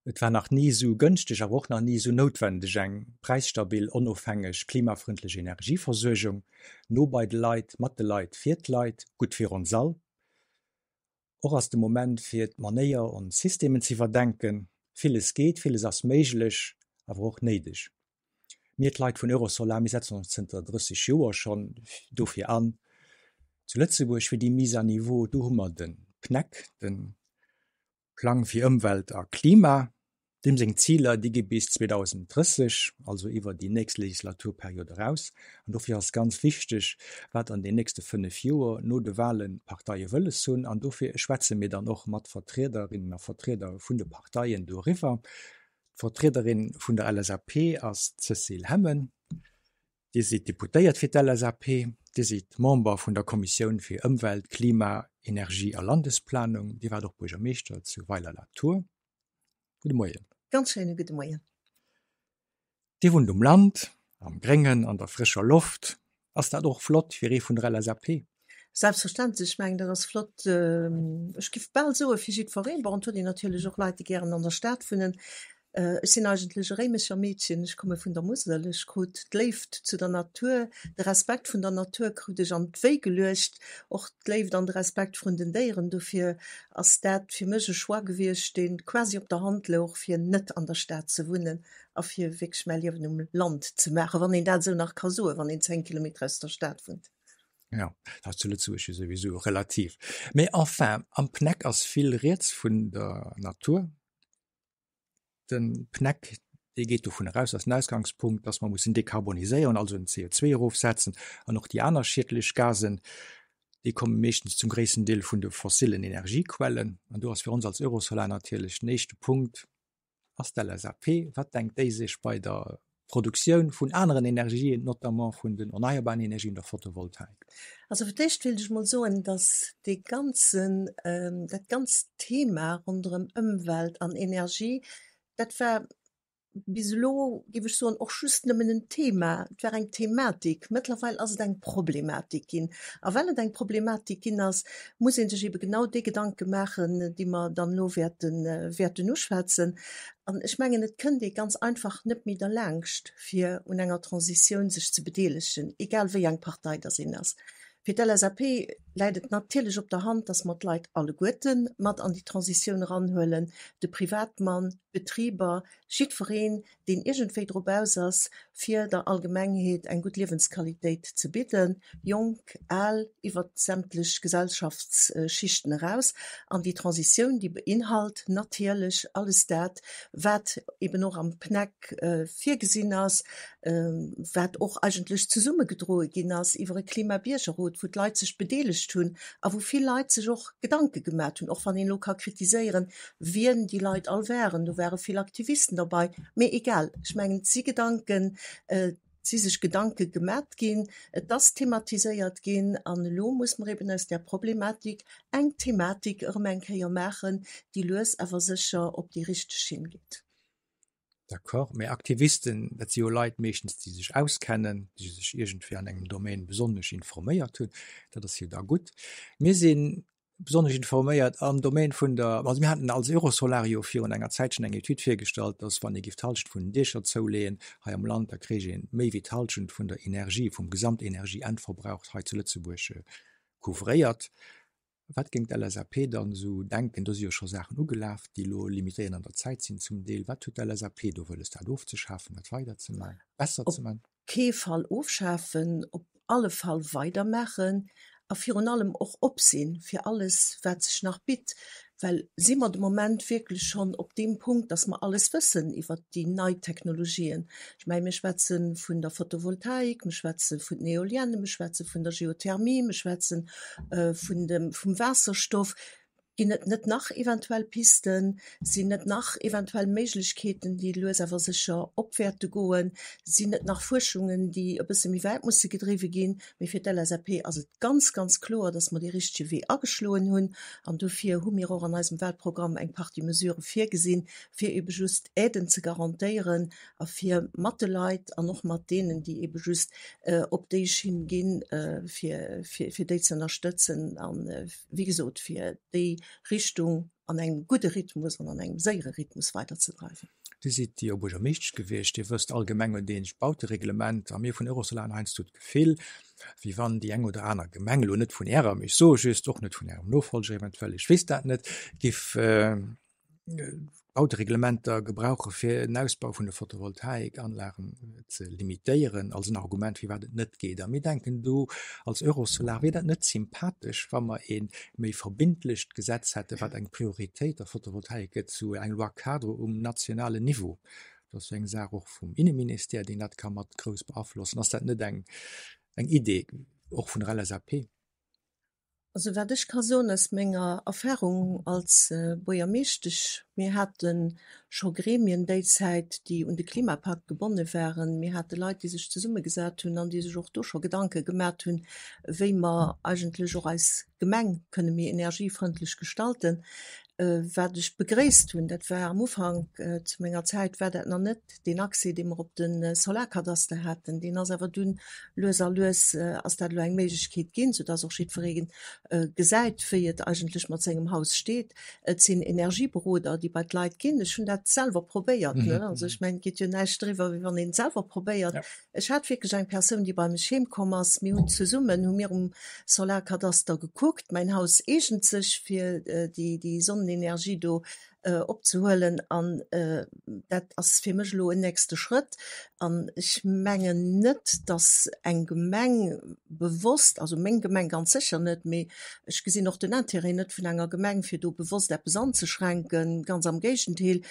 Et war nach ni esou gënschteg, awer och nach ni esou noutwendeg, eng präisstabil, onofhängeg, klimafrëndlech Energieversuergung, no bei de Leit, mat de Leit, fir d'Leit, gutt fir ons all. Och ass de Moment fir d'Manéier ons Systemen ze iwwerdenken. Villes geet, villes ass méiglech, awer och néideg. Mir, d'Leit vun Eurosolar, mir setzen ons zënter 30 Joer schonn dofir an zu Lëtzebuerg fir déi Mise à niveau. Do hu mer de PNEC, de Plang fir Ëmwelt a Klima, deem seng Ziler, déi gi bis 2030, also iwwer déi nächst Legislaturperiod eraus. An dofir ass ganz wichteg, wat an den nächste 5 Joer no de Wahlen d'Parteie wëlles hunn. An dofir schwätze mir dann och mat Vertriederinnen a Vertrieder vun de Parteien doriwwer. D'Vertriederin vun der LSAP ass d'Cécile Hemmen. Dir sidd Deputéiert fir d'LSAP. Dir sidd Member vun der Kommissioun fir Ëmwelt, Klima, Energie a Landesplanung. Dir waart och Buergermeeschter zu Weiler-la-Tour. Gudde Moien. Ganz schéine gudde Moien. Dir wunnt um Land, am Gréngen, an der frëscher Loft. Ass dat och flott fir ee vun der LSAP? Selbstverständlech, ech mengen dat ass flott, ech giff bal soe fir jiddwereen. Bon, et huet een natierlech och Leit, déi gären an der Stad wunnen. Ech sinn eigentlech e Réimecher Meedchen, ech komme vun der Musel. Ech krut d'Léift zu der Natur, de Respekt vun der Natur krut ech an d'Wéi geluecht, och d'Léift an de Respekt vrun den Déieren. Dofir ass dat fir mech e Choix gewiescht, dee quasi op der Hand louch, fir net an der Stad ze wunnen a fir wierklech mäi Liewen um Land ze maachen, wann een dat esou nach ka soen, wann een 10 Kilometer aus der Stad wunnt. Jo, dat ass zu Lëtzebuerg jo souwisou relativ. Mee enfin, am PNEC ass vill rieds vun der Natur. De PNEC, dee geet dovun eraus, ass den Ausgangspunkt, dass mer mussen dekarboniséieren, also den CO2 erofsetzen an och déi aner schiedlech Gasen. Déi komme meeschtens zum gréissten Deel vun de fossilen Energiequellen. An do ass fir ons als Eurosolar natierlech den éischte Punkt, Ass d'LSAP, wat denkt déi sech bei der Produktioun vun aneren Energien, notamment vun den erneierbaren Energien, der Photovoltaik? Also fir d'éischt wéilt ech mol soen, datt dee ganzen, dat ganzt Thema ronderëm Ëmwelt an Energie, dat war bis elo, géif ech soen, och just nëmmen en Thema, et war eng Thematik. Mëttlerweil ass et eng Problematik ginn. A well et eng Problematik ginn ass, muss ee sech ebe genau déi Gedanke maachen, déi mer dann elo wäerten, wäerten uschwätzen. An ech mengen, et kënnt ee ganz einfach net méi derlaangscht, fir un enger Transitioun sech ze bedeelegen, egal wéi eng Partei dass een ass. Fir d'LSAP läit et natierlech op der Hand, dass mer d'Leit alleguerte mat an déi Transitioun eranhuelen, de Privatmann, d'Betriber, jiddwereen, deen iergendwéi drop aus ass, fir der Allgemengheet eng gutt Liewensqualitéit ze bidden, jonk, al, iwwert sämtlech Gesellschaftsschichten eraus. An déi Transitioun, déi beinhalt natierlech alles dat, wat eben och am PNEC virgesinn ass, wat och eigentlech zesummegedroe ginn ass iwwer e Klimabiergerrot, wou d'Leit sech bedeelegt hunn a wou vill Leit sech och Gedanke gemat hunn, och wann een elo ka kritiséieren, wien déi Leit all waren, do ware vill Aktivisten derbei, mee egal, ech mengen, et si Gedanken, et si sech Gedanke gemat ginn, et ass thematiséiert ginn an elo muss mer eben aus där Problematik eng Thematik erëm eng Kéier maachen, déi lues awer sécher op déi richteg Schinn geet. D'accord, mä Aktivisten, dat si jo Leit meeschtens, déi sech auskennen, déi sech iergendwéi an engem Domaine besonnesch informéiert hunn. Dat ass jo da gutt. Mir si besonnesch informéiert am Domaine vun der, also mir haten als Eurosolar jo virun enger Zäitchen eng Etüd virgestallt, dass wann ee giff d'Halschent vun den Diecher zouleeën hei am Land, da kréich ee méi wéi d'Halschent vun der Energie, vum Gesamtenergieendverbrauch hei zu Lëtzebuerg couvréiert. Wat géing d'LSAP dann esou denken? Do si jo scho Saachen ugelaf, déi elo limitéiert an der Zäit sinn zum Deel. Wat huet d'LSAP do wëlles, dat ofzeschafen, dat weiderzemaachen, besser ze maachen? Op kee Fall ofschafen, op alle Fall weidermaachen a virun allem och op sinn fir alles, wat sech nach bitt. Well si mer de Moment wierklech schonn op deem Punkt, dass mer alles wëssen iwwert déi nei Technologien? Ech mengen, mir schwätze vun der Photovoltaik, mir schwätze vun den Eoliennë, mir schwätze vun der Geothermie, mir schwätzen vun dem, vum Waasserstoff. Ginn et net nach eventuell Pisten? Sinn net nach eventuell Méiglechkeeten, déi lues awer sécher op wäerte goen? Sinn net nach Fuerschungen, déi e bësse méi wäit musse gedriwwe ginn? Mee fir d'LSAP ass et ganz, ganz kloer, dass mer dee richtege Wee ageschloen hunn. An dofir hu mir och an eisem Wahlprogramm eng Partie Mesurë virgesinn, fir ebe just Aiden ze garantéieren a fir mat de Leit an och mat deenen, déi ebe just op déi Schinn ginn, fir, fir, fir déi ze ënnerstëtzen an, wéi gesot, fir déi Richtung. an engem gudde Rhythmus an an engem séiere Rhythmus weiderzedreiwen. Dir sidd jo Buergermeeschtesch gewiescht, Dir wësst allgemeng un dee Bautereglement a mir vun Eurosolar hunn heiansdo d'Gefill, wéi wann déi eng oder aner Gemeng, elo net vun Ärer, mee ech soe just, och net vun Ärem Nofolger eventuell, ech weess dat net, géif Bautereglementer gebrauche fir en Ausbau vun de Photovoltaikanlagen ze limitéieren, als en Argument firwat et net geet. A mir denken do als Eurosolar, wier dat net sympathesch, wa mer ee méi verbindlecht Gesetz hätten, wat eng Prioritéit der Photovoltaik gëtt, sou eng Loi cadre um nationalen Niveau. Dat ass jo eng Saach och vum Inneministère, deen dat ka mat grouss beaflossen. Ass dat net eng Idee och vun der LSAP? Also wat ech ka soen aus menger Erfahrung als Buergermeeschtesch, mir hate scho Gremien déi Zäit, déi un de Klimapakt gebonne waren. Mir hate Leit, déi sech zesummegesat hunn an déi sech och do scho Gedanke gemat hunn, wéi mer eigentlech och eis Gemeng kënne méi energiefrëndlech gestalten. Wat ech begréisst hunn, dat war am Ufank, zu menger Zäit war dat nach net Deen Accès, dee mer op de Solarkadaster haten, deen ass awer dunn lues a lues ass dat elo eng Méiglechkeet ginn, soudass och jiddweree gesäit, wéi et eigentlech mat sengem Haus steet. Et sinn Energieberoder, déi bei d'Leit ginn. Ech hunn dat selwer probéiert, ne. Also ech mengen, et geet jo näischt driwwer, wéi wann een et selwer probéiert. Ech hat wierklech eng Persoun, déi bei mech heem komm ass. Mir hunn zesummen, hu mir um Solarkadaster gekuckt. Mäin Haus eegent sech fir déi Sonnenenergie do opzehuelen an dat ass fir mech elo en nächste Schrëtt. An ech mengen net, datt eng Gemeng bewosst, also meng Gemeng ganz sécher net, mee ech gesinn och den Intérêt net vun enger Gemeng, fir do bewosst eppes anzeschränken, ganz am Géigendeel.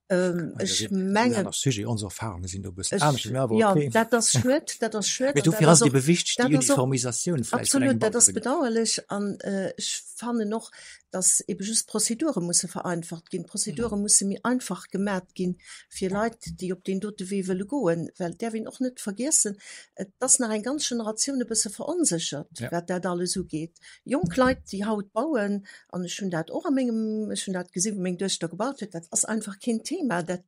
Ech mengen. Sujet, ons Erfahrunge sinn do e bëssen anescht, mee awer okay. Jo, dat ass schued, dat ass schued. Mee dofir ass et ebe wichteg, déi Uniformisatioun vläicht vun engem Absolut, dat ass bedauerlech an ech fannen och, dass ebe just d'Prozedure musse vereinfacht ginn. D'Prozedure musse méi einfach gemat ginn fir Leit, déi op deen dote Wee wëlle goen. Well et däerf een och net vergiessen, et ass nach eng ganz Generatioun e bësse veronséchert, wat dat alles ugeet. Jonk Leit, déi haut bauen, an ech hunn dat och a mengem, ech hunn dat gesinn, wou meng Duechter gebaut huet, dat ass einfach keen Thema. Dat,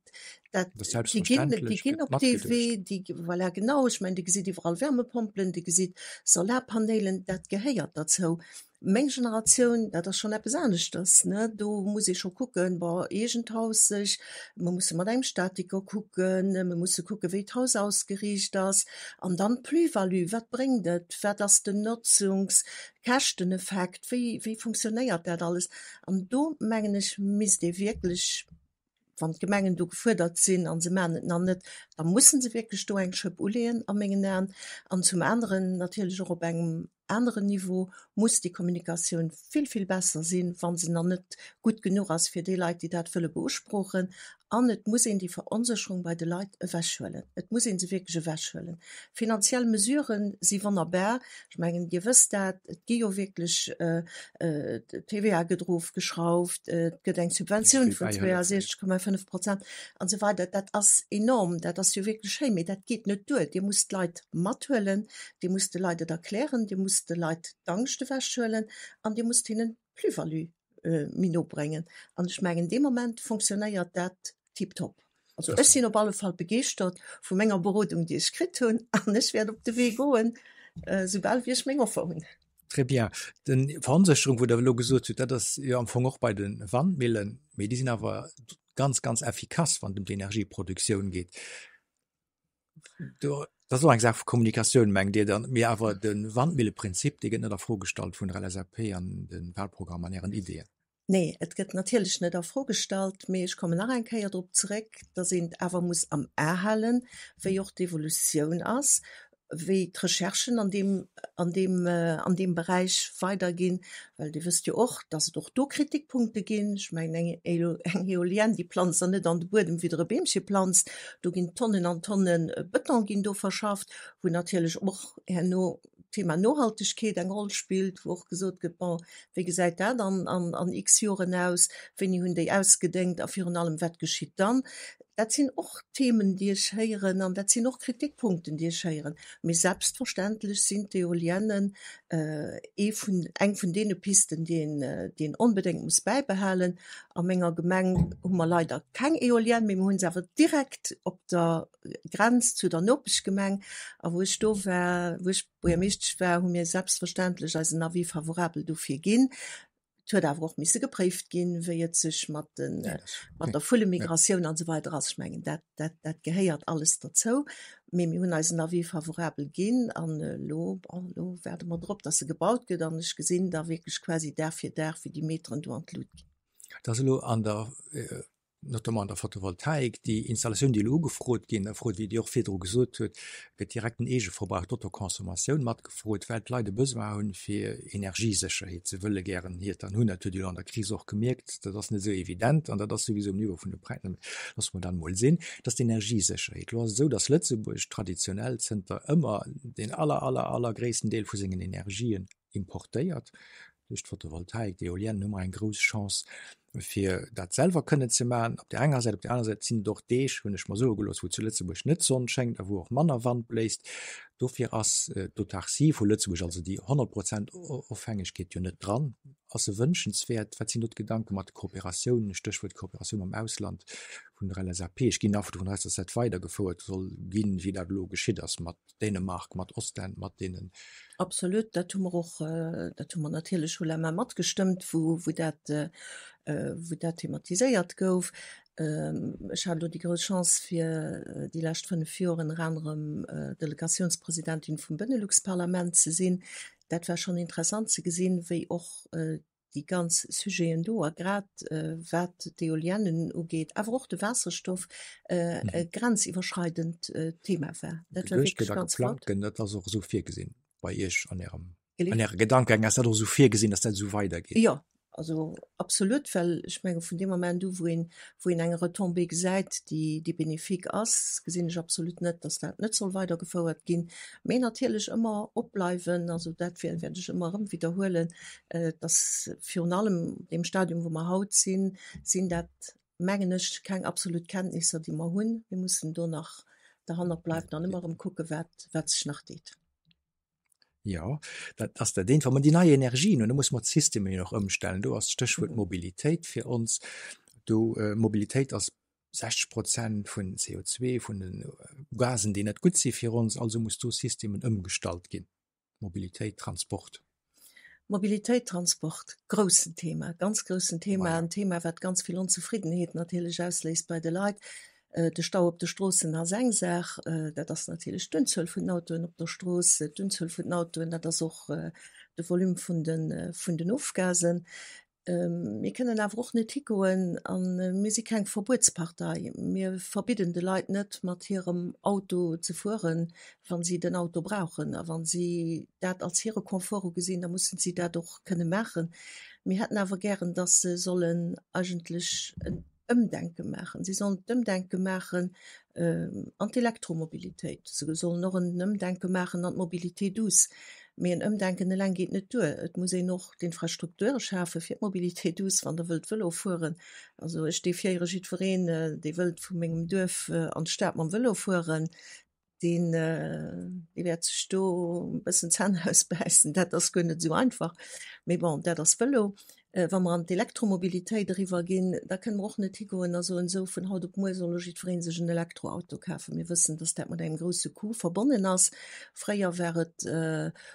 dat, déi ginn, déi ginn op dee Wee, déi, voilà, genau, ech mengen, Dir gesitt iwwerall Wärmepompelen, Dir gesitt Solarpanelen, dat gehéiert derzou. Meng Generatioun, dat ass schonn eppes aneschters, ne? Do muss ee scho kucken, bon, eegent Haus sech, mer musse mat engem Statiker kucken, mer musse kucken, wéi d'Haus ausgeriicht ass. An dann d'Plus-value, wat bréngt et, wat ass den Notzungskäschteneffekt, wéi, wéi funktionéiert dat alles? An do, mengen ech, misst ee wierklech, wann d'Gemengen do gefuerdert sinn a se maachen et nach net, da musse se wierklech do eng Schëpp uleeën a mengen Aen. An zum aneren natierlech och op engem aneren Niveau muss déi Kommunikatioun vill, vill besser sinn, wa se nach net gutt genuch ass fir déi Leit, déi dat wëlle beusprochen. An et muss een déi Veronsécherung bei de Leit ewechhuelen. Et muss ee se wierklech ewechhuelen. Finanziell Mesurë si wonnerbar. Ech mengen, Dir wësst dat, et gi jo wierklech, d'TVA gëtt erofgeschrauft, et gëtt eng Subventioun vun 62,5 Prozent an esou weider. Dat ass enorm, dat ass jo wierklech schéin, mee dat geet net duer. Dir musst d'Leit mathuelen, Dir musst de Leit et erklären, Dir musst de Leit d'Angscht ewechhuelen an Dir musst hinnen d'Plus-value méi no bréngen. An ech mengen, dee Moment fonctionnéiert dat tiptop. Also ech sinn op alle Fall begeeschtert vu menger Berodung, déi ech kritt hunn, an ech wäert op de Wee goen, soubal wéi ech meng Offer hunn. Très bien. Den Veronsécherung, wou Der elo gesot hutt, dat ass jo am Fong och bei de Wandmillen, mee déi sinn awer ganz, ganz effikass, wann et ëm d'Energieproduktioun geet. Do, dat ass och eng Saach vu Kommunikatioun, mengt Dir dann. Mee awer de Wandmilleprinzip, dee gëtt net a Fro gestallt vun der LSAP an de Wahlprogramm an Ären Ideeën? Nee, et gëtt natierlech net a Fro gestallt. Mee ech kommen nach eng Kéier drop zeréck, datt een et awer muss am A halen, wéi och d'Evolutioun ass, wéi d'Recherchen an deem, an deem, an deem Beräich weiderginn, well Dir wësst jo och, dass et och do Kritikpunkte ginn. Ech mengen, eng, eng Eolienne, déi planzt Der net an de Buedem, wéi Der e Beemche planzt. Do ginn Tonnen an Tonne Bëton ginn do verschafft, wou natierlech och herno d'Thema Nohaltegkeet eng Roll spillt, wou och gesot gëtt, bon, wéi gesäit dat an, an, an x Joren aus, wéini hunn déi ausgedéngt a virun allem, wat geschitt dann? Dat sinn och Themen, déi ech héieren, an dat sinn och Kritikpunkten, déi ech héieren. Mee selbstverständlech sinn d'Eoliennen ee vun, eng vun deene Pisten, déi een, déi een onbedéngt muss bäibehalen. A menger Gemeng hu mer leider keng Eolienne, mee mer hu se awer direkt op der Grenz zu der Nopeschgemeng. A wou ech do war, wou ech Buergermeeschtesch war, hu mir selbstverständlech eisen Avis favorabel dofir ginn. Et huet awer och misse gepréift ginn, wéi et sech mat den, mat der Vullemigratioun an esou weider ass. Ech mengen, dat, dat, dat gehéiert alles derzou. Mee mir hunn eisen Avis favorabel ginn an elo, bon, elo waarde mer drop, dass se gebaut gëtt an ech gesinn da wierklech quasi Dag fir Dag, wéi déi Meteren do an d'Lut ginn. Et ass elo an der notamment an der Photovoltaik, déi Installatiounen, déi elo ugefrot ginn, a wéi Dir och virdru gesot hutt, gëtt direkt den Eegeverbrauch, d'Autoconsommation matgefrot, well d'Leit e Besoin hunn, fir Energiesécherheet. Se wëlle gären hiert dann hunn. Dat huet Dir elo an der Kris och gemierkt, dat ass net esou evident an dat ass souwisou um Niveau vun de Präisser. Loosse mer dat emol sinn. Dat ass d'Energiesécherheet. Elo ass et esou, dass Lëtzebuerg traditionell zënter ëmmer deen aller, aller, allergréissten Deel vu sengen Energien importéiert. Duerch d'Photovoltaik, d'Eolienne hu mer eng grouss Chance, fir dat selwer kënnen ze maachen op där enger Säit. Op där aner Säit sinn et och Deeg, hunn ech mer soe gelooss, wou zu Lëtzebuerg net d'Sonn schéngt a wou och manner Wand bléist. Dofir ass d'Autarcie vu Lëtzebuerg, also déi 100 Prozent Ofhängegkeet, jo net dran. Ass se wënschenswäert? Wat sinn do d'Gedanke mat de Kooperatiounen, Stéchwuert Kooperatioun mam Ausland vun der LSAP? Ech ginn einfach dovun aus, dass dat weidergefouert soll ginn, wéi dat elo geschitt ass mat Dänemark, mat Ostend, mat deenen. Absolut, dat hu mer och, dat hu mer natierlech haut la main matgestëmmt, wou, wou dat, wou dat thematiséiert gouf. Ech hat elo déi grouss Chance, fir déi lescht 5 Joer ënner anerem Delegatiounspresidentin vum Benelux-Parlament ze sinn. Dat war schonn interessant ze gesinn, wéi och déi ganz Sujeten do a grad wat d'Eoliennen ugeet, awer och de Waasserstoff, e grenziwwerschreidend Thema war. Dat war wierklech ganz flott. Dat ass och esou virgesinn bei Iech an Ärem, an Äre Gedankegäng ass dat och esou virgesinn, datt dat esou weidergeet? Jo, also absolut, well ech menge vun deem Moment u wou een, wou een eng Retombée gesäit, déi, déi bénéfique ass, gesinn ech absolut net, datt dat net soll weidergefouert ginn. Mee natierlech ëmmer opbleiwen, also dat wäert ech ëmmer erëm widderhuelen, dass virun allem op deem Stadium, wou mer haut sinn, sinn dat, mengen ech, keng absolut Kenntnisser, déi mer hunn. Mir mussen do nach derhannert bleiwen an ëmmer erëm kucken, wat, wat sech nach deet. Jo, dat ass dat eent. Wa mer déi nei Energien hunn, da musse mer d'Systemer jo och ëmstellen. Do ass d'Stéchwuert Mobilitéit fir ons. Do, Mobilitéit ass 60 Prozent vun CO2, vun de Gasen, déi net gutt si fir ons. Also muss do Systemen ëmgestallt ginn. Mobilitéit, Transport. Mobilitéit, Transport, groussen Thema, ganz groussen Thema, en Thema, wat ganz vill Onzefriddenheet natierlech ausléist bei de Leit. De Stau op de Stroossen ass eng Saach, dat ass natierlech d'Unzuel vun den Autoen op der Strooss, d'Unzuel vun den Autoen, dat ass och de Volume vun de vun den Ofgasen. Mir kënnen awer och net higoen a mir si keng Verbuetspartei. Mir verbidden de Leit net, mat hirem Auto ze fueren, wa si den Auto brauchen. A wa si dat als hire Confort ugesinn, da mussen si dat och kënne maachen. Mir hätten awer gären, datt se sollen eigentlech en Ëmdenke maachen. Si sollen d'Ëmdenke maachen an d'Elektromobilitéit. Se sollen och en Ëmdenke maachen an d'Mobilité douce. Mee en Ëmdenken eleng geet net duer. Et muss een och d'Infrastrukture schafe fir d'Mobilité douce, wann Der wëllt Vëlo fueren. Also ech defiéiere jiddwereen, dee wëllt vu mengem Duerf an d'Stad mam Vëlo fueren, deen dee wäert sech do e bëssen d'Zänn ausbäissen. Dat ass guer net esou einfach. Mee bon, dat ass Vëlo. Wa mer an d'Elektromobilitéit eriwwer ginn, da kënne mer och net higoen a soen, esou vun haut op muer soll elo jiddweree sech en Elektroauto kafen. Mir wëssen, dass dat mat engem grousse Coût verbonnen ass. Fréier war et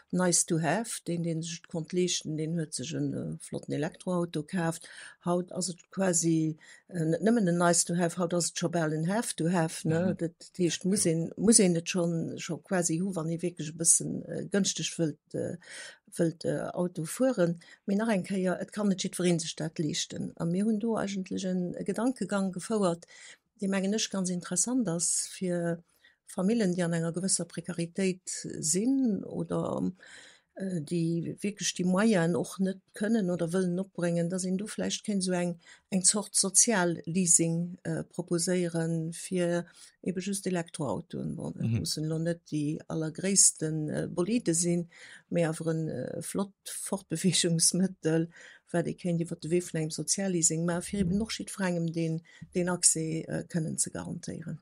nice to have, deen, dee sech et konnt leeschten, deen huet sech e flotten Elektroauto kaaft. Haut ass et quasi net nëmmen en nice to have, haut ass et scho bal en have to have, ne? Mhm. Dat heescht, muss een, muss een et schon, scho quasi hu, wann ee wierklech e bëssen äh, gënschteg wëllt, äh, wëllt äh, Auto fueren. Mee nach eng Kéier, et kann net jiddweree sech dat leeschten. A mir hunn do eigentlech en e Gedankegang gefouert, dee mengen ech ganz interessant ass fir Famillen, déi an enger gewësser Prekaritéit sinn oder déi wierklech déi Moyenen och net kënnen oder wëllen opbréngen, dass een do vläicht kéint esou eng eng Zort Sozialleasing proposéieren, fir ebe just Elektroautoen. Bon, dat mussen elo net déi allergréisste Bolide sinn, mee awer e flott Fortbeweegungsmëttel, wat ee kéint iwwert de Wee vun engem Sozialleasing maachen, fir eben och jiddwerengem deen deen Accès kënnen ze garantéieren.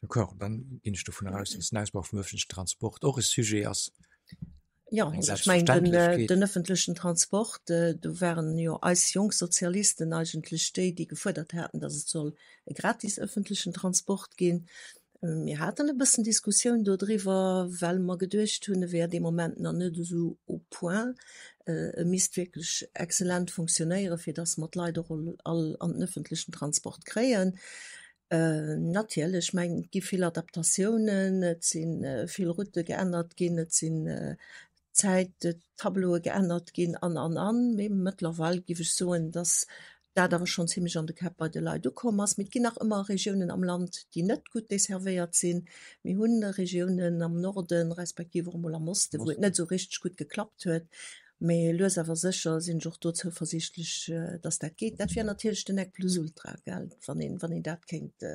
D'accord, dann ginn ech dovun aus, dass den Ausbau vum öffentlichen Transport och e Sujet ass. Ja, also ech mengen den, äh, den öffentlichen Transport, äh, do waren jo eis jonk Sozialisten eigentlech déi, déi gefuerdert haten, dass et soll e gratis öffentlichen Transport ginn. Mir haten e bëssen Diskussioun dodriwwer, well mer geduecht hunn, e wär dee Moment nach net esou au point. E misst wierklech exzellent funktionéieren, fir datt mer d'Leit och all an den öffentlechen Transport kréien. Natierlech, ech mengen, et gi vill Adaptatiounen, et si vill Route geännert ginn, et sinn Zäittableaue geännert ginn an, an, an. Mee mëttlerweil géif ech soen, dass dat awer schonn zimlech an de Käpp bei de Leit ukomm ass. Mee et ginn nach ëmmer Regiounen am Land, déi net gutt desservéiert sinn. Mir hu Regiounen am Norden, respektiv och emol am Osten, wou et net esou richteg gutt geklappt huet. Mee lues awer sécher sinn ech och do zouversiichtlech, dass dat geet. Dat wär natierlech den Nec plus ultra, gell, wann een, wann een dat kéint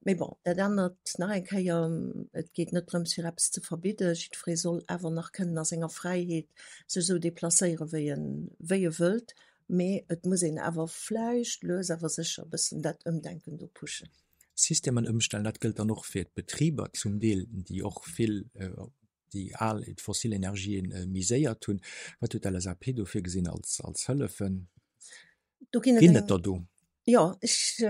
Mee bon, dat anert nach eng Kéier, et geet net drëms fir eppes ze verbidden. Jiddweree soll awer nach kënnen a senger Fräiheet sech esou deplacéieren, wéi en, wéi e wëllt. Mee et muss een awer vläicht lues awer sécher e bëssen dat Ëmdenken do pushen. Systemen ëmstellen, dat gëllt dann och fir d'Betriber zum Deel, déi och vill op déi al fossil Energien miséiert hunn. Wat huet d'LSAP do virgesinn als, als Hëllefen? Do ginn et Ginn et der do? Jo, ech.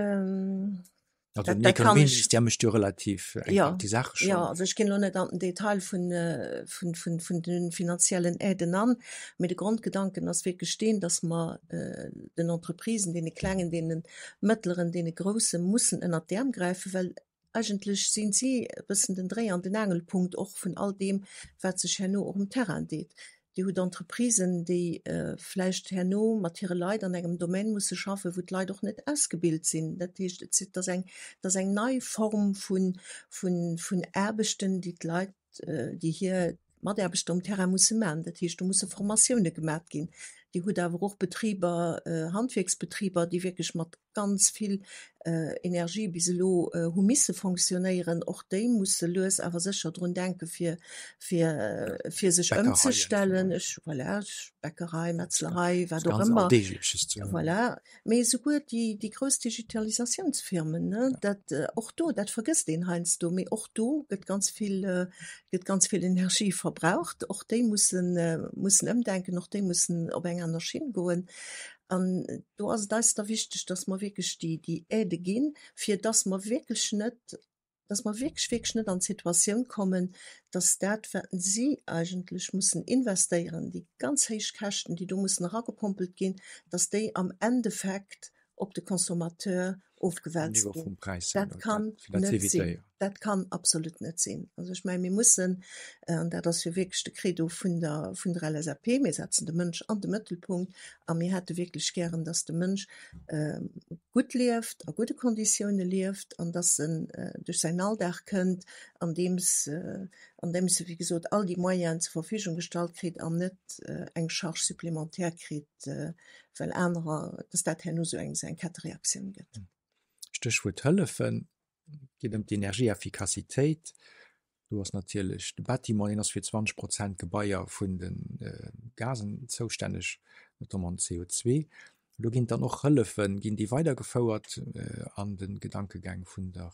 Also den Ekonomieministère mécht jo relativ eng ja, Partie Saache schonn. Ja, also ech ginn elo net an den Detail vun, vun, vun, vun de finanziellen Aiden an, mee de Grondgedanken ass wierklech deen, datt mer den Entreprisen, deene klengen, deene mëttleren, deene grousse mussen ënnert d'Äerm gräifen, well eigentlech sinn si e bëssen den Dréi an den Aangelpunkt och vun all deem, wat sech herno och um Terrain deet. Dir hutt Entreprisen, déi vläicht herno mat hire Leit an engem Domaine musse schaffen, wou d'Leit och net ausgebilt sinn. Dat heescht, et ass eng, et ass eng nei Form vu, vu, vun Aarbechten, déi d'Leit, déi hir Mataarbechter um Terrain musse maachen. Dat heescht, do musse Formatioune gemat ginn. Dir hutt awer och Betriber, Handwierksbetriber, déi wierklech mat ganz vill Energie bis elo hu misse fonctionnéieren, och déi musse lues awer sécher drun denke fir fir fir sech ëmzestellen. Ech voilà, Bäckerei, Metzlerei, wat och ëmmer. Voilà. Mee esouguer déi déi grouss Digitalisatiounsfirmen, ne, dat och do, dat vergësst een heiansdo, mee och do gëtt ganz vill gëtt ganz vill Energie verbraucht. Och déi mussen mussen ëmdenken, och déi mussen op eng aner Schinn goen. An do ass et eis da wichteg, dass mer wierklech déi, déi Aidë ginn, fir dass mer wierklech net, dass mer wierklech, wierklech net an d'Situatioun kommen, dass dat, wat si eigentlech mussen investéieren, déi ganz héich Käschten, déi do mussen eragepompelt ginn, dass déi am Endeffekt op de Consommateur ofgewälzt ginn. Dat kann net sinn. Dat kann absolut net sinn. Also ech mengen, mir mussen, an dat ass jo wierklech de Credo vun der, vun der LSAP, mir setzen de Mënsch an de Mëttelpunkt a mir hätte wierklech gären, dass de Mënsch gutt lieft, a gudde Konditioune lieft an dass en duerch säin Alldag kënnt, andeems, andeems e wéi gesot all déi Moyenen zur Verfügung gestallt kritt an net eng Charge supplémentaire kritt, well anerer, dass dat herno esou eng, esou eng Kettereaktioun gëtt. Stéchwuert Hëllefen. Et geet ëm d'Energieeffikassitéit. Do ass natierlech de Bâtiment, deen ass fir 20 Prozent Gebaier vun de Gasen zoustänneg, notamment CO2. Do ginn dann och Hëllefen, ginn déi weidergefouert an de Gedankegäng vun der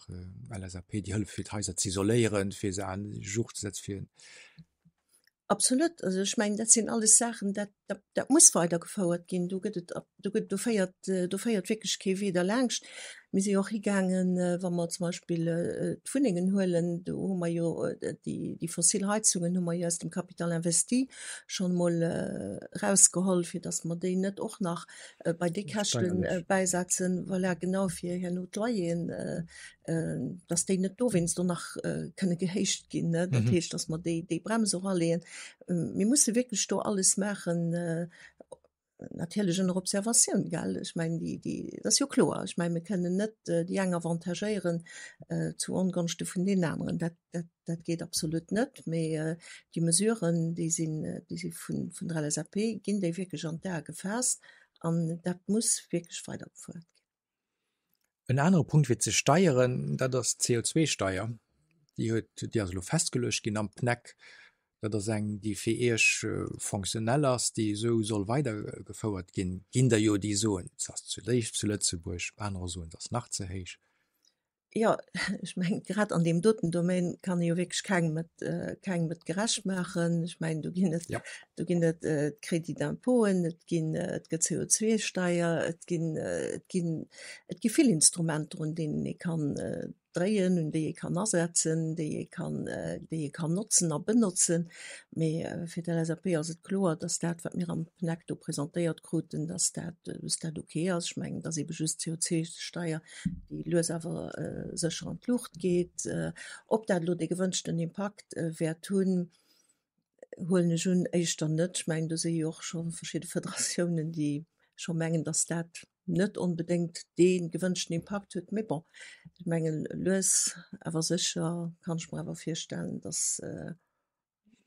LSAP, déi Hëllef fir d'Haiser z'isoléieren, fir se an Jour ze setzen, fir Absolut. Also ech mengen, dat sinn alles Saachen, dat, dat, dat muss weidergefouert ginn. Do gëtt et, do gëtt, do féiert, do féiert wierklech kee Wee derlaanscht. Mir si jo och higaangen, wa mer zum Beispill d'Wunnengen huelen, do hu mer jo déi, déi fossil Heizungen hu mer jo aus dem Capital investi schonn emol erausgeholl, fir datt mer déi net och nach bei déi Käschte bäisetzen, voilà, genau, fir herno d'Loyeren dass déi net dowéinst do nach kënne gehéicht ginn. Ne? Dat heescht, dass mer déi, déi Brems och aleeën. Mir musse wierklech do alles maachen, natierlech ënner Observatioun, gell? Ech mengen, déi, déi, dat ass jo kloer. Ech mengen, mir kënnen net déi eng avantagéieren zu Ongonschte vun deenen aneren. Dat, dat, dat geet absolut net. Mee déi Mesuren, déi sinn, déi si vun, vun der LSAP, ginn déi wierklech an d'Ae gefaasst an dat muss wierklech weidergefuert ginn. En anere Punkt fir ze steieren, dat ass d'CO2-Steier. Déi huet, déi ass elo festgeluecht ginn am PNEC. Dat ass eng, déi fir Iech fonctionnel ass, déi esou soll weidergefouert ginn. Ginn der jo, déi soen, se ass ze léif zu Lëtzebuerg, anerer soen, se ass nach ze héich. Jo, ech mengen, grad an deem doten Domaine kann ee jo wierklech kengem et, kengem et gerecht maachen. Ech mengen, do ginn et, do ginn et d'Crédits d'impôten, et ginn, et gëtt CO2-Steier, et ginn, et ginn, et gi vill Instrumenter, un deenen ee kann. dréien, un déi ee kann asetzen, déi ee kann, déi ee kann notzen a benotzen. Mee fir d'LSAP ass et kloer, dass dat, wat mir am PNEC do presentéiert kruten, dass dat, dass dat ok ass. Ech mengen, et ass eebe just d'CO2-Steier, déi lues awer sécher an d'Luucht geet. Ob dat elo dee gewënschten Impakt wäert hunn, huelen ech un, éischter net. Ech mengen, do si jo och scho verschidde Federatiounen, déi scho mengen, datt dat net onbedéngt dee gewënschten Impakt huet. Mee bon, ech mengen, lues awer sécher kann ech mer awer virstellen, datt,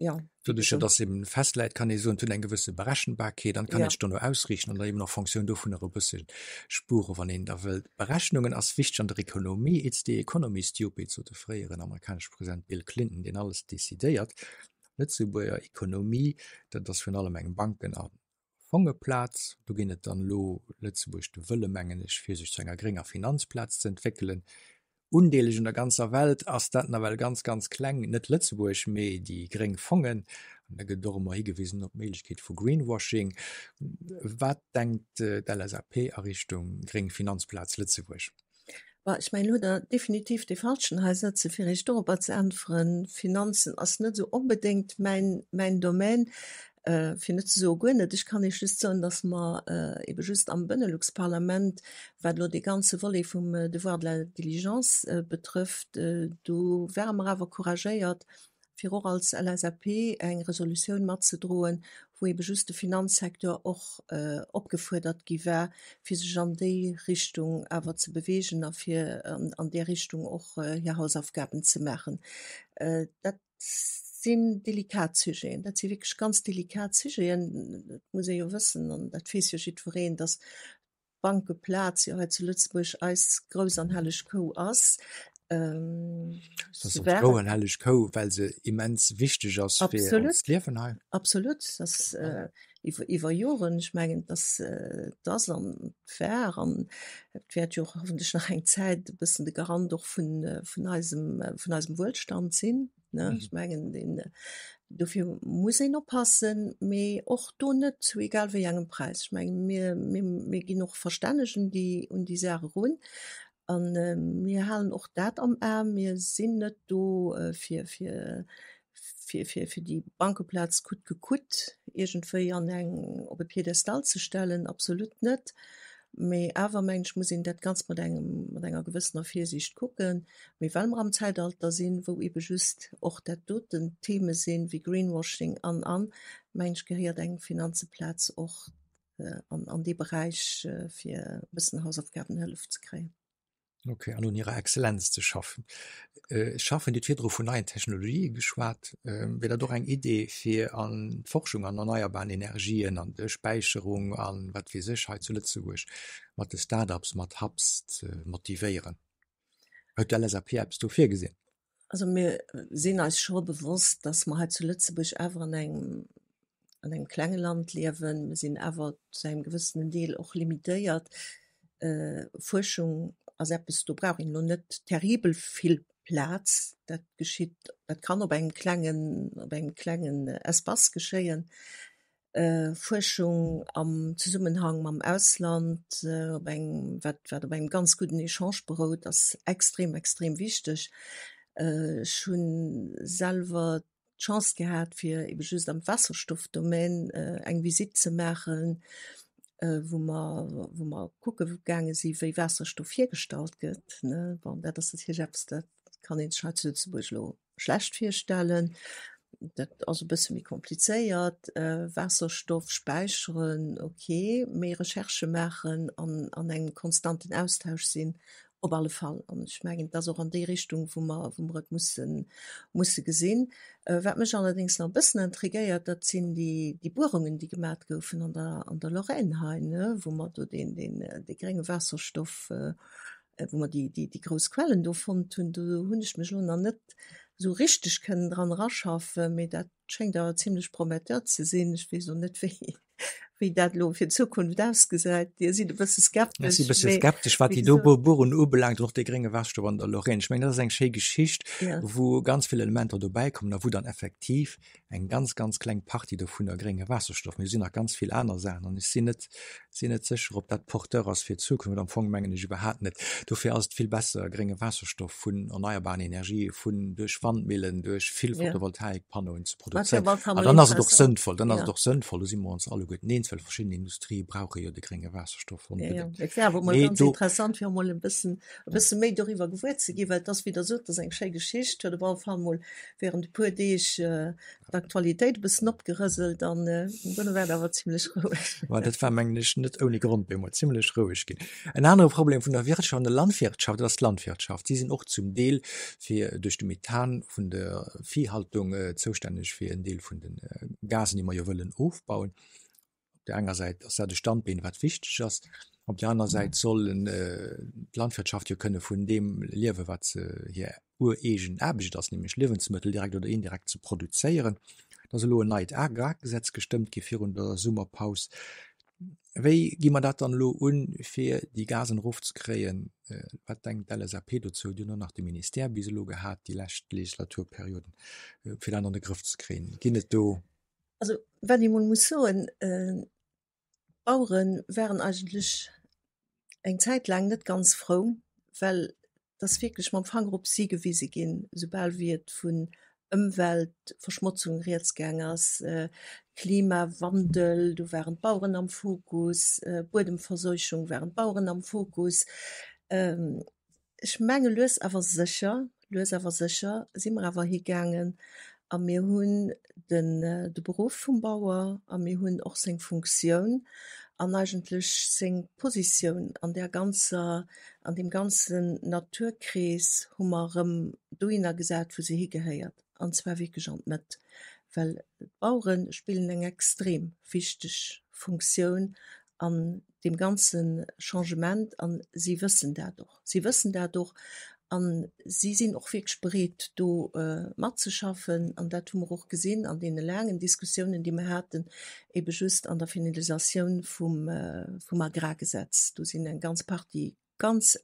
jo. Doduercher, datt eben festläit, kann ee soen, et huet eng gewësse Berechenbarkeet an et kann een sech dono ausriichten an da eben en fonction dovunner e bësse spueren, wann een da wëllt. Berechnungen ass wichteg an der Ekonomie, it's the economy, stupid, sot de fréieren amerikanesche President Bill Clinton, deen alles decidéiert. Lëtzebuerger Ekonomie, dat ass virun allem eng Banken a Fongeplaz. Do ginn et dann elo Lëtzebuerg de Wëlle, mengen ech, fir sech zu enger grénger Finanzplaz ze entwéckelen. Undeeleg un der ganzer Welt ass dat nawell ganz, ganz kleng, net Lëtzebuerg, mee déi gréng Fongen. An da gëtt och ëmmer higewisen op d'Méiglechkeet vu Greenwashing. Wat denkt d'LSAP a Richtung gréng Finanzplaz Lëtzebuerg? Bon, ech mengen, elo hutt Der definitiv dee Falschen hei sëtzen, fir Iech dorobber ze äntweren. Finanzen ass net esou onbedéngt mäin, mäin Domaine, fir net ze soe guer net. Ech kann Iech just soen, datt mer ebe just am Benelux-Parlament, wat elo dee ganze Volet vum Devoir de la diligence betrëfft, do ware mer awer couragéiert, fir och als LSAP eng Resolutioun matzedroen, wou ebe just de Finanzsecteur och opgefuerdert gi war, fir sech an déi Richtung awer ze bewegen a fir an där Richtung och hir Hausaufgaben ze maachen. Dat sinn delikat Sujeten, dat si wierklech ganz delikat Sujeten. Et muss ee jo wëssen, an dat weess jo jiddwereen, datt Bankeplaz jo hei zu Lëtzebuerg eis grouss an helleg Kou ass. Das ass ons grouss an helleg Kou, well se immens wichteg ass fir onst Liewen hei. Absolut, das iwwer, iwwer Joren. Ech mengen, dass das an war an et wäert jo och hoffentlech nach eng Zäit e bëssen de Garant och vun, vun eisem, vun eisem Wuelstand sinn. Ne? Mhm. Ech mengen, den, dofir muss een oppassen, mee och do net zu egal wéi engem Präis. Ech mengen, mir, mir, mir ginn och verstänneg un déi, un déi Saach erun an äh, mir halen och dat am A. Mir sinn net do äh, fir, fir, fir, fir, fir déi Bankeplaz coûte que coûte iergendwéi an eng, op e Piedestal ze stellen, absolut net. Mee awer mengen ech, muss een dat Ganzt mat engem, mat enger gewëssener Virsiicht kucken. Mee well mer am Zäitalter sinn, wou ebe just och dat doten Theme sinn, wéi Greenwashing an, an, mengen ech, gehéiert eng Finanzeplaz och an, an dee Beräich, fir e bëssen Hausaufgabenhëllef ze kréien. Ok, an un hirer Exzellenz ze schaffen. Schaffen, Dir hutt virdru vun neien Technologië geschwat. Wier dat och eng Idee, fir an d'Forschung an erneierbaren Energien, an d'Späicherung a wat weess ech hei zu Lëtzebuerg mat de Start-ups, mat Hubs ze motivéieren? Huet d'LSAP eppes do virgesinn? Also mir sinn eis scho bewosst, dass mer hei zu Lëtzebuerg awer an engem, an engem klenge Land liewen. Mir sinn awer zu engem gewëssenen Deel och limitéiert. Fuerschung ass eppes, do brauch een elo net terribel vill Plaz. Dat geschitt, dat kann op engem klengen, op engem klengen Espace geschéien. Fuerschung am Zesummenhang mam Ausland, op engem, wat wat op engem ganz gudden Echange berout, ass extrem, extrem wichteg. Ech hu selwer d'Chance gehat, fir ebe just am Waasserstoffdomaine eng Visitt ze maachen, wou mer, wou mer kucke gaange si wéi Waasserstoff hiergestallt gëtt, ne. Bon, dat ass natierlech eppes, dat kann ee sech hei zu Lëtzebuerg elo schlecht virstellen. Dat ass e bësse méi komplizéiert. Waasserstoff späicheren, ok, mee Recherchë maachen an an engem konstanten Austausch sinn, op alle Fall. An ech mengen, et ass och an déi Richtung, wou mer, wou mer et mussen, musse gesinn. Wat mech allerdéngs nach e bëssen intriguéiert, dat sinn déi, déi Buerungen, déi gemat goufen an der, an der Lorraine hei, ne, wou mer do deen, deen, dee grénge Waasserstoff wou mer déi, déi, déi grouss Quellen do fonnt hunn, do hunn ech mech elo nach net esou richteg kënnen dran eraschaffen, mee dat schéngt awer zimlech prometteur ze sinn. Ech weess elo net, wéi, wéi dat elo fir d'Zukunft ausgesäit. Dir sidd e bësse skeptesch. Ech si e bësse skeptesch, wat déi do Buerungen ubelaangt an och dee grénge Waasserstoff an der Lorraine. Ech mengen, dat ass eng schéi Geschicht, wou ganz vill Elementer dobäikommen a wou dann effektiv eng ganz, ganz kleng Partie dovunner grénge Waasserstoff. Mee do sinn nach ganz vill aner Saachen an ech sinn net. Sinn net sécher, ob dat porteur ass fir d'Zukunft. Am Fong mengen ech iwwerhaapt net. Dofir ass et vill besser, grénge Waasserstoff vun erneierbaren Energië, vun duerch Wandmillen, duerch vill Photovoltaikpanneauen ze produzéieren. An dann ass et och sënnvoll, dann ass et och sënnvoll, do si mer ons alleguerten eens, well verschidden Industrië brauche jo de grénge Waasserstoff onbedéngt. Et wär awer emol ganz interessant, fir emol e bëssen, e bësse méi doriwwer gewuer ze ginn, well et ass, wéi Der sot, et ass eng schéi Geschicht, huet op alle Fall emol während e puer Deeg d'Aktualitéit e bëssen opgerëselt an duerno war et awer zimlech roueg. Ma dat war, mengen ech, net ouni Grond bemol zimlech roueg ginn. En anere Problem vun der Wirtschaft an der Landwirtschaft, dat ass d'Landwirtschaft. Si sinn och zum Deel fir duerch de Methan vun der Viehhaltung zoustänneg fir en Deel vun de Gasen, déi mer jo wëllen ofbauen. Op där enger Säit ass dat e Standbeen, wat wichteg ass. Op där aner Säit soll d'Landwirtschaft jo kënne vun deem liewen, wat se hir ureegen Aarbecht ass, nämlech Liewensmëttel direkt oder indirekt ze produzéieren. Et ass elo en neit Agrargesetz gestëmmt gi virun der Summerpaus. Wéi gi mer dat dann elo un, fir déi Gasen erofzekréien? Wat denkt d'LSAP dozou? Dir hutt och nach de Ministère bis elo gehat déi lescht Legislaturperioden, fir dat an de Grëff ze kréien. Ginn et do Also wat ee mol muss soen, d'Bauere waren eigentlech eng Zäit laang net ganz frou, well et ass wierklech mam Fanger op si gewise ginn, soubal wéi et vun Ëmweltverschmotzung rieds gaang ass, Klimawandel, do waren d'Baueren am Fokus, Buedemverseuchung waren d'Baueren am Fokus. Ech menge lues awer sécher, lues awer sécher si mer awer higaangen a mir hunn den de Beruff vum Bauer a mir hunn och seng Funktioun an eigentlech seng Positioun an där ganzer, an deem ganzen Naturkrees hu mer erëm dohinner gesat, wou se higehéiert, an zwar wierklech an d'Mëtt, well d'Bauere spillen eng extrem wichteg Funktioun an deem ganze Changement a si wëssen dat och. Si wëssen dat och a si sinn och wierklech bereet do matzeschaffen an dat hu mer och gesinn an deene laangen Diskussiounen, déi mer haten, ebe just an der Finalisatioun vum, vum Agrargesetz. Do sinn eng ganz Partie ganz,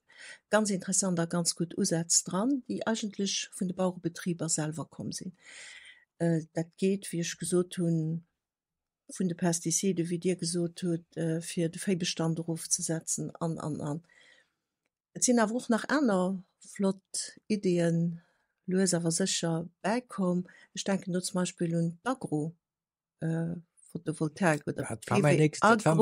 ganz interessant a ganz gutt Usätz dran, déi eigentlech vun de Bauerebetriber selwer komm sinn. Dat geet, wéi ech gesot hunn, vun de Pestizide, wéi Dir gesot hutt, fir de Véibestand erofzesetzen an, an, an. Et sinn awer och nach aner flott Ideeën lues awer sécher bäikomm. Ech denken do zum Beispill un d'Agro-Photovoltaik oder PV, Agro-PV. Dat war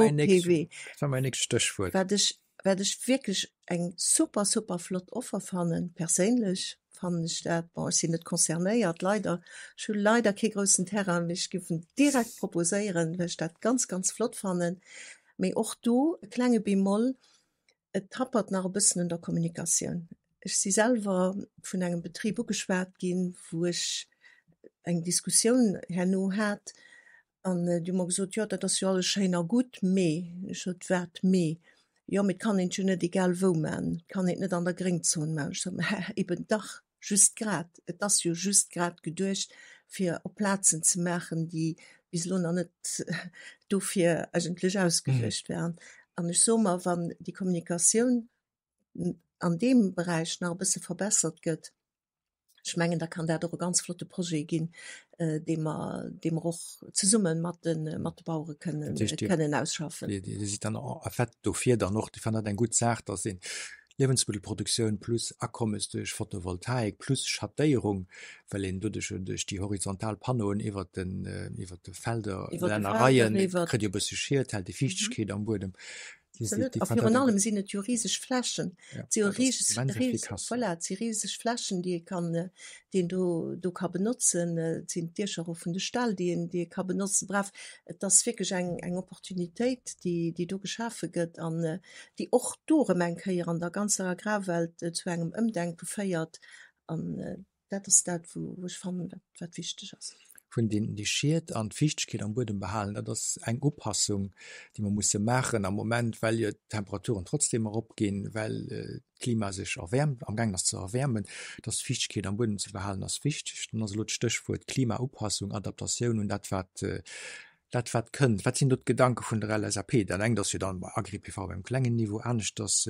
mäin nächst Stéchwuert. Wat ech Wat ech wierklech eng super, super flott Offer fannen, perséinlech fannen ech dat, bon ech sinn net concernéiert, leider, ech hu leider kee groussen Terrain, mee ech géif en direkt proposéieren, well ech dat ganz, ganz flott fannen. Mee och do e klenge Bémol, et happert nach e bëssen un der Kommunikatioun. Ech si selwer vun engem Betrib ugeschwat ginn, wou ech eng Diskussioun herno hat, An déi hu mer gesot, jo dat ass jo alles schéin a gutt, mee. Ech sot, wat mee? Jo, mee et kann een et jo net egal wou man, et kann een et net an der Gréngzon man. Ech sot, mä eben dach, just grad, et ass jo just grad geduecht, fir op Plazen ze maachen, déi bis elo nach net dofir eigentlech ausgeduecht waren. An ech soe mer, wann déi Kommunikatioun an deem Beräich nach e bësse verbessert gëtt, Ech mengen, da kann dat och e ganz flotte Projet ginn, dee mer, dee mer och zesumme mat de, mat de Bauere kënnen, kënnen ausschaffen. Dir sidd dann en fait dofir dann och, Dir fannt dat eng gutt Saach, datt een Liewensmëttelproduktioun plus Akommes duerch Photovoltaik plus Schattéierung, well een doduerch jo duerch déi horizontal Panneauen iwwert den, iwwert de Felder, Lännereien, kritt jo e bësse Schiet, hält déi Fiichtegkeet am Buedem. Absolut. A virun allem sinn et jo riseg Flächen. Et si jo riseg, voilà, et si riseg Flächen, déi ee kann, déi een do, do ka benotzen. Et sinn d'Diecher och vun de Ställ, déi een, déi ee ka benotzen. Bref, et ass wierklech eng, eng Opportunitéit, déi, déi do geschafe gëtt an déi och do erëm eng Kéier an der ganzer Agrarwelt zu engem Ëmdenke féiert. An Dat ass dat, wou ech fannen, wat wichteg ass. Vun den déi Schied an d'Fiichtegkeet am Buedem behalen, dat ass eng Upassung, déi mer musse maachen am Moment, well jo d'Temperaturen trotzdeem eropginn, well d'Klima sech erwäermt, amgaangen ass ze erwäermen, dass d'Fiichtegkeet am Buedem ze behalen ass wichteg. Dann ass elo d'Stéchwuert Klimaupassung, Adaptatioun un dat, wat dat wat kënnt. Wat sinn do d'Gedanke vun der LSAP? Dat engt ass jo dann bei Agri-PV op engem klengen Niveau, aneschters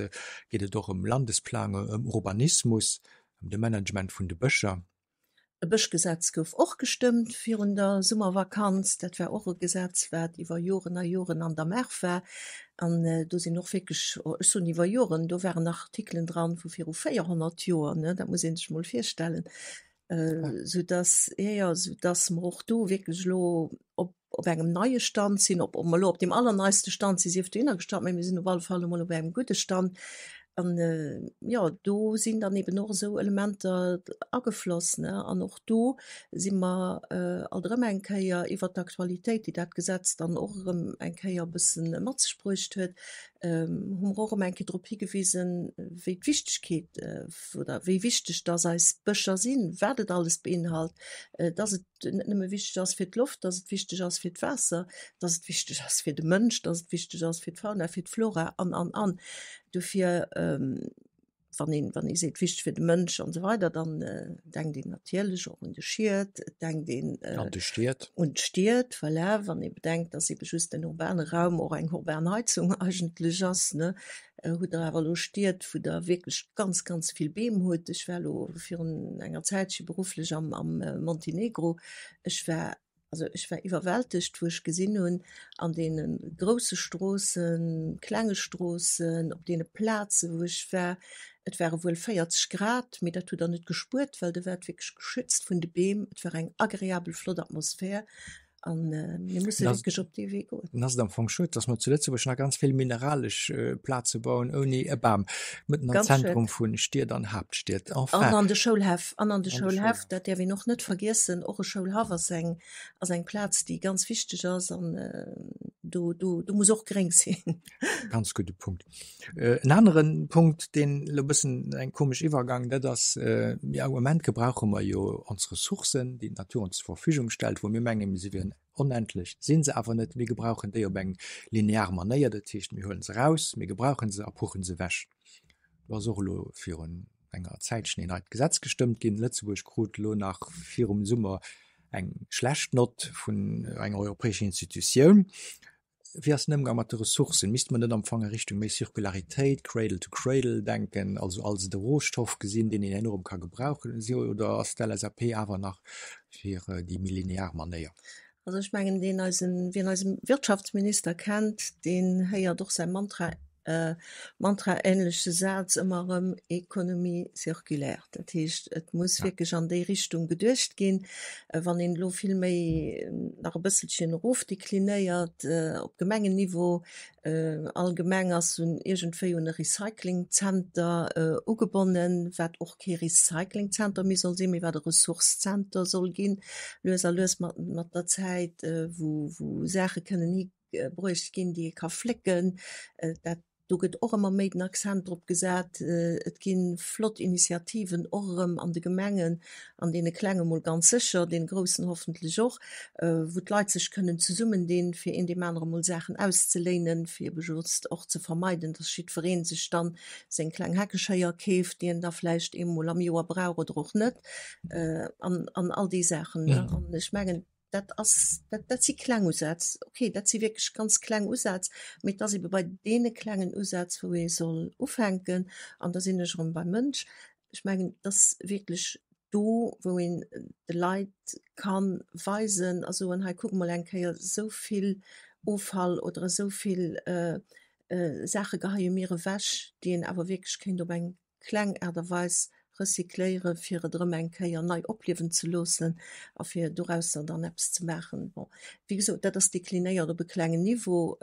geet et och ëm Landesplanung, ëm Urbanismus. Ëm de Management vun de Bëscher. E Bëschgesetz gouf och gestëmmt virun der Summervakanz. Dat war och e Gesetz, wat iwwer Joren a Joren an der Maach war. An do sinn och wierklech, ech soen iwwer Joren, do waren nach Artikelen dran vu viru 400 Joer, ne, dat muss ee sech mol virstellen, soudass, jo, jo, soudass mer och do wierklech elo op op engem neie Stand sinn, ob mer elo op deem allerneiste Stand sinn, sief dohinner gestallt, mä mir sinn op alle Fall emol op engem gudde Stand. An jo, do sinn dann eben och esou Elementer agefloss, ne. An och do si mer alt erëm eng Kéier iwwert d'Aktualitéit, déi dat Gesetz dann och erëm eng Kéier e bësse mat sech bruecht huet, hu mer och erëm eng Kéier drop higewisen, wéi d'Wichtigkeet oder wéi wichteg dass eis Bëscher sinn, wat et alles beinhalt, dass et net nëmme wichteg ass fir d'Loft, dass et wichteg ass fir d'Waasser, dass et wichteg ass fir de Mënsch, dass et wichteg ass fir d'Fauna, fir d'Flora an, an, an. Dofir, wann een, wann ee seet wichteg fir de Mënsch an esou weider, dann denkt een natierlech och un de Schied, et denkt een An de Stied. un d'Stied, voilà, wann ee bedenkt, dass eebe just den urbane Raum och eng urban Heizung eigentlech ass, ne. Hutt Der awer elo Stied, wou Der wierklech ganz, ganz vill Beem hutt. Ech war elo virun enger Zäitche berufflech am, am Montenegro. Ech war, also ech war iwwerwältegt, wou ech gesinn hunn, an deene grousse Stroossen, klenge Stroossen, op deene Plaze wou ech war, et ware wuel 40 Grad, mee dat hutt Der net gespuert, well Der waart wierklech geschützt vun de Beem. Et war eng agreabel, flott Atmosphär. An mir musse wierklech op dee Wee goen. Dann ass et am Fong schued, dass mer zu Lëtzebuerg nach ganz vill mineralesch Plaze bauen ouni e Bam mëtten am Zentrum vu Stied an Haaptstied. Enfin. An an de Schoulhäff, an an de Schoulhäff, dat däerf een och net vergiessen. Och e Schoulhaff ass eng, ass eng Plaz, déi ganz wichteg ass an do, do, do muss och gréng sinn. Ganz gudde Punkt. En aneren Punkt, deen elo e bëssen eng komesch Iwwergang, dat ass, mir am Moment gebrauche mer jo ons Ressourcen, déi d'Natur ons zur Verfügung stellt, wou mir mengen, se wieren onendlech, si se awer net. Mir gebrauchen déi op eng linear Manéier, dat heescht, mir huele se eraus, mir gebrauche se a puchen se ewech. Do ass och elo virun enger Zäitchen een neit Gesetz gestëmmt ginn. Lëtzebuerg krut elo nach virum Summer eng schlecht Nott vun enger europäescher Institutioun. Wéi ass den Ëmgang mat de Ressourcen? Misste mer net am Fong a Richtung méi Circularitéit, Cradle to Cradle denken, also als de Rohstoff gesinn, deen een herno erëm ka gebrauchen, oder ass d'LSAP awer nach fir déi méi linear Manéier? Also ech mengen, deen eisen, wien eise Wirtschaftsminister kennt, deen héiert och säi Mantra Mantraähnleche Saz ëmmer erëm, Économie circulaire. Dat heescht, et muss wierklech an déi Richtung geduecht ginn. Wann een elo vill méi nach e bësselchen erofdeklinéiert op Gemengenniveau, all Gemeng ass un iergendwéi un e Recyclingzenter ugebonnen, wat och kee Recyclingzenter méi soll sinn, mee wat e Ressourcezenter soll ginn, lues a lues mat der Zäit, wou Saache kënnen hi bruecht ginn, déi ee ka flécken. Dat, do gëtt och ëmmer méi den Accent drop gesat. Et gi flott Initiativen och erëm an de Gemengen, an deene klenge mol ganz sécher, deene groussen hoffentlech och, wou d'Leit sech kënnen zesummendinn, fir een deem anere mol Saachen auszeléinen, fir ebe just och ze vermeiden, dass jiddweree sech dann seng kleng Heckeschéier keeft, déi en da vläicht eemol am Joer brauch oder och net, an, an all déi Saachen. An ech mengen, dat ass, dat, dat si kleng Usätz, okay, dat si wierklech ganz kleng Usätz, mee et ass ebe bei deene klengen Usätz, wou ee soll ufänken. An da sinn ech erëm beim Mënsch. Ech mengen, et ass wierklech do, wou een de Leit ka weisen a soen, hei kuck mol eng Kéier, esou vill Offall oder esou vill Saache geheie mir ewech, déi een awer wierklech kéint op eng kleng Aart a Weis recycléieren, fir et erëm eng Kéier nei opliewen ze loossen a fir dorausser dann eppes ze maachen. Bon, wéi gesot, dat ass deklinéiert op e klengen Niveau.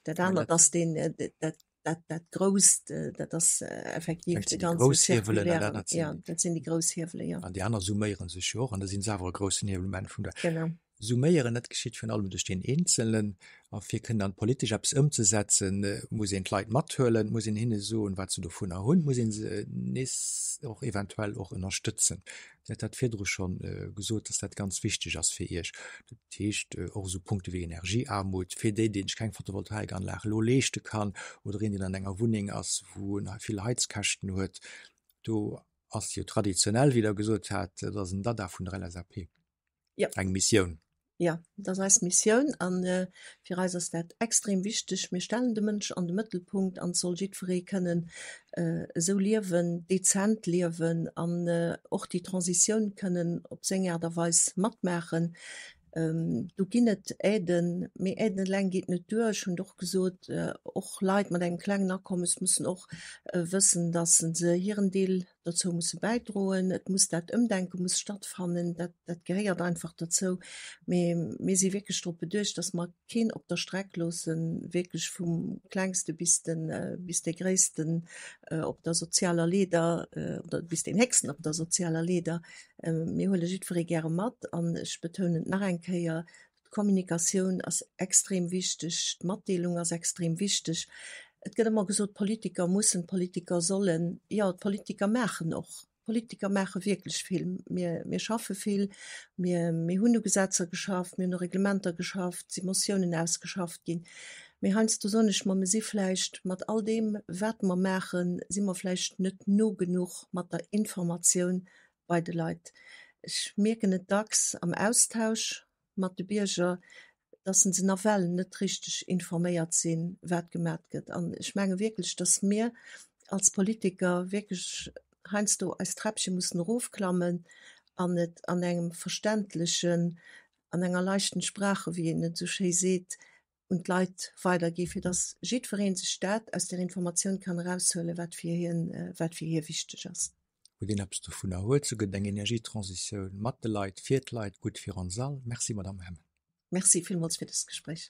Dat anert ass deen, dat, dat, dat Grousst, dat ass effektiv de ganze zirkulären, jo, dat sinn déi grouss Hiewelen, jo. An déi aner summéiere sech jo och an da sinn se awer e groussen Hiewel um Enn vum Dag. Genau. Summéieren, dat geschitt virun allem duerch deen Eenzelnen. A fir kënnen dann politesch eppes ëmzesetzen, muss een d'Leit mathuelen, muss een hinne soen, wat se dovunner hunn, muss ee se nees och eventuell och ënnerstëtzen. Dir hat dat virdru scho gesot, dass dat ganz wichteg ass fir Iech. Dat heescht och esou Punkte wéi Energieaarmut, fir déi, déi sech keng Photovoltaikanlag elo leeschte kann oder een, deen an enger Wunneng ass, wou en vill Heizkäschten huet. Do ass jo traditionell, wéi Der gesot hat, dat ass en Dada vun der LSAP. Ja. Eng Missioun. Jo, dat ass eis Missioun a fir eis ass dat extrem wichteg. Mir stellen de Mënsch an de Mëttelpunkt an et soll jiddweree kënnen esou liewen, dezent liewen an och déi Transitioun kënnen op seng Aart a Weis matmaachen. Do ginn et Aiden, mee Aiden eleng geet net duer. Ech hunn et och gesot, och Leit mat engem klengen Akommes mussen och wëssen, datt se hiren Deel dozou musse bäidroen. Et muss dat Ëmdenke muss stattfannen, dat, dat gehéiert einfach dozou. Mee mir si wierklech drop beduecht, dass mer keen op der Streck loossen, wierklech vum Klengste bis de, bis dee Gréissten op der sozialer Leeder oder bis deen Héchsten op der sozialer Leeder. Mir huele jiddweree gäre mat an ech betounen et nach eng Kéier, D'Kommunikatioun ass extrem wichteg, d'Matdeelung ass extrem wichteg. Et gëtt ëmmer gesot, d'Politiker mussen, d'Politiker sollen. Jo, d'Politiker maachen och. D'Politiker maache wierklech vill. Mir, mir schaffe vill, mir, mir hunn u Gesetzer geschafft, mir hunn u Reglementer geschafft, et si Motiounen ausgeschafft ginn. Mee heiansdo soen ech mer, mir si vläicht mat all deem, wat mer maachen, si mer vläicht net no genuch mat der Informatioun bei de Leit. Ech mierken et dacks am Austausch mat de Bierger, dass se nawell net richteg informéiert sinn, wat gemat gëtt. An ech menge wierklech, dass mir als Politiker wierklech heiansdo eis Träppche mussen erofklammen an et an engem verständlechen, an enger leichten Sprache, wéi een et esou schéi seet, un d'Leit weidergi fir dass jiddweree sech dat aus där Informatioun kann eraushuelen, wat fir hien, wat fir hie wichteg ass. Wou deen eppes dovunner huet. Sou gëtt et eng Energietransitioun mat de Leit, fir d'Leit, gutt fir ons all. Merci, Madamm Hemmen. Merci villmools fir dëst Gespréich.